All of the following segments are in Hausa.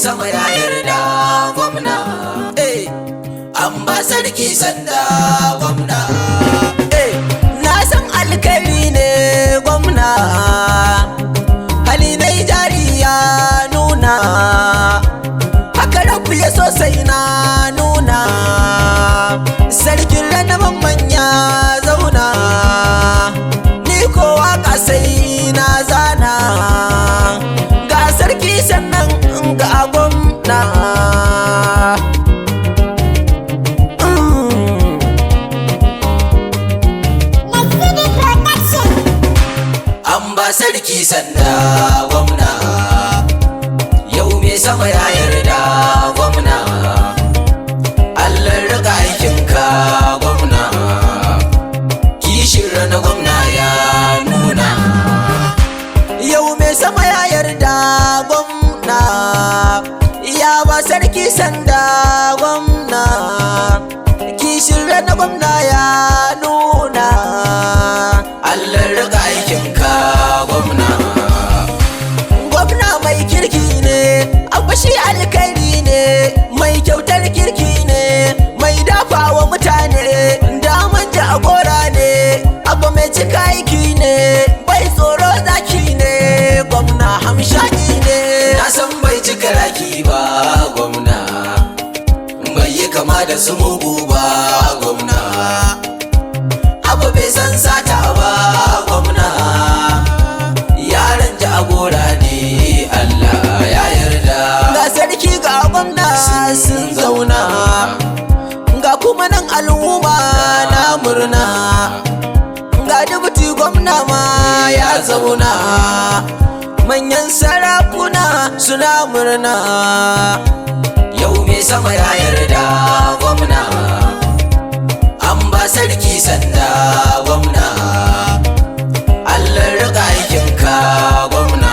Sama ya yarda gwamna, eh, an ba sarki sanda gwamna. Eh, na san alkhairi ne gwamna, hali na jari ya nuna, haka rabu ya so sai na nuna. Sarkin rana manya zauna, ni ko waka sai na zana. Ga sarki sannan ga gwamna. Nasidi Production. An ba sarki sanda gwamna, yau mai sama ya yarda gwamna. Allah rika aikinka gwamna, kishin rana gwamna ya nuna. Yau mai sama ya yarda gwamna, ya ba sarki sanda gwamna, kishin na gwamna ya nuna. Allah rika aikinka gwamna. Gwamna mai kirki ne, abu shi alkhairi ne, mai kyautar kirki ne, mai dafawa mutane, daman jagora ne, abu mai cika aiki ne, bai tsoro zaki ne, gwamna hamshaki ne. Na san bai cika raki ba gwamna, bai yi kama da su mugu ba gwamna, abu bai san sata ba gwamna, yaran jagora ne, Allah ya yarda. Ga sarki ga gwamna sun zauna, ga kuma nan al'umma na murna, ga deputy gwamna ma ya zauna, manyan sarakuna suna murna. Yau mai sama ya yarda gwamna, an ba sarki sanda gwamna. Allah rika aikinka gwamna,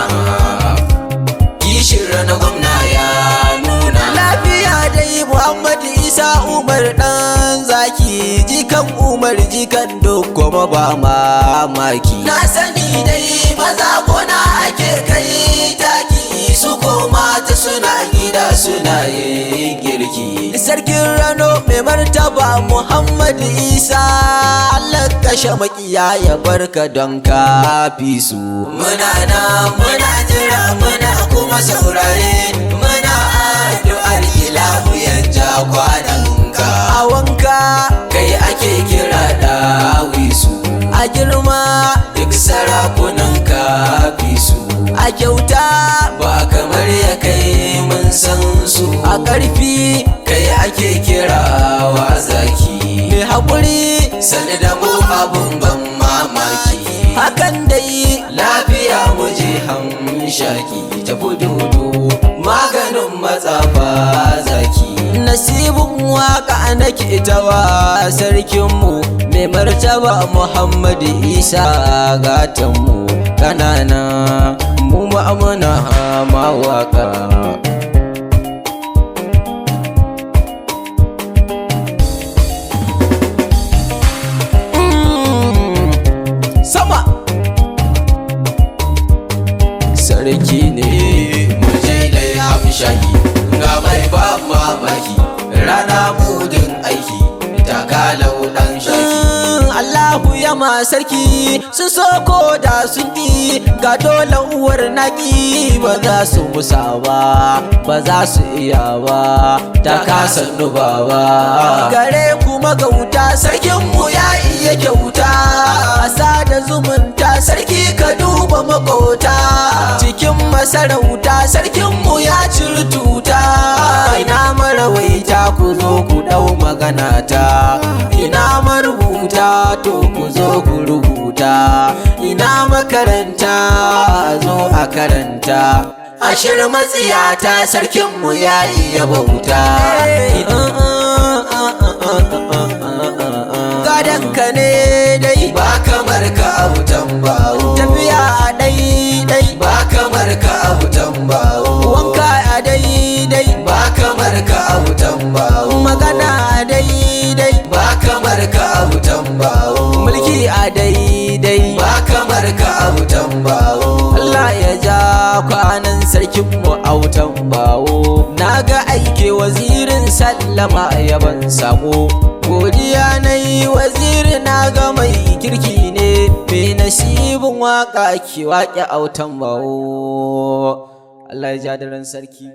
kishin rana gwamna ya nuna. Lafiya dai Muhammadu Isa Umar dan zaki, jikan Umar jikan kuma ba mamaki. Na sani dai maza gona ake kai taki, su ko mata suna gida suna yin girki. Sarkin Rano mai martaba Muhammadu Isa, Allah kashe makiya ya barka don kafi su. Muna nan muna jira, muna kuma saurare, muna addu'ar ilahu ya ja kwananka. A wanka kai ake kira dawisu, a girma duk sarakunan kafi su. A kyauta ba kamar ya kai, mun san su. A ƙarfi kai ake kirawa zaki, mai haƙuri sani da mu abun ban mamaki. Hakan dai. Lafiya muje hamshaki, tafi dodo maganin matsafa zaki. Nasibin waka nake tawa sarkinmu mai martaba Muhammadu Isa, gatanmu kanana mu ma'amuna mawaka. Sama Sarki ne muje dai hamshaki, ga mai ba mamaki, rana mudin aiki, takalau dan shaki. Allahu ya ma sarki sun so ko da sun ƙi, ga dole uwar naƙi, ba za su musa ba, ba za su iya ba, ta kasa nuba ba. Gare kuma gauta, sarkinmu ya iya kyauta, sada zumunta, sarki ka duba makota, cikin masarauta sarkinmu ya ciri tuta. Ina marawaita, ku zo ku ɗau magana ta, ina marubuta, to ku zo ku rubuta, ina makaranta, zo a karanta. Ashir matsiyata, sarkinmu ya iya bauta. Gadonka ne dai. Ba kamar ka autan bawo. Tafiya a daidai. Ba kamar ka autan bawo. Wanka a daidai. Ba kamar ka autan bawo. Magana a daidai. Ba kamar ka autan bawo. Mulki a daidai. Ba kamar ka autan bawo. Allah ya ja. Kwanan sarkin mu Autan Bawo. Na ga aike Wazirin sallama yaban sako. Godiya na yi Waziri, na ga mai kirki ne. Mai nasibin waka ki waƙe Autan Bawo. Allah ya ja daren sarki.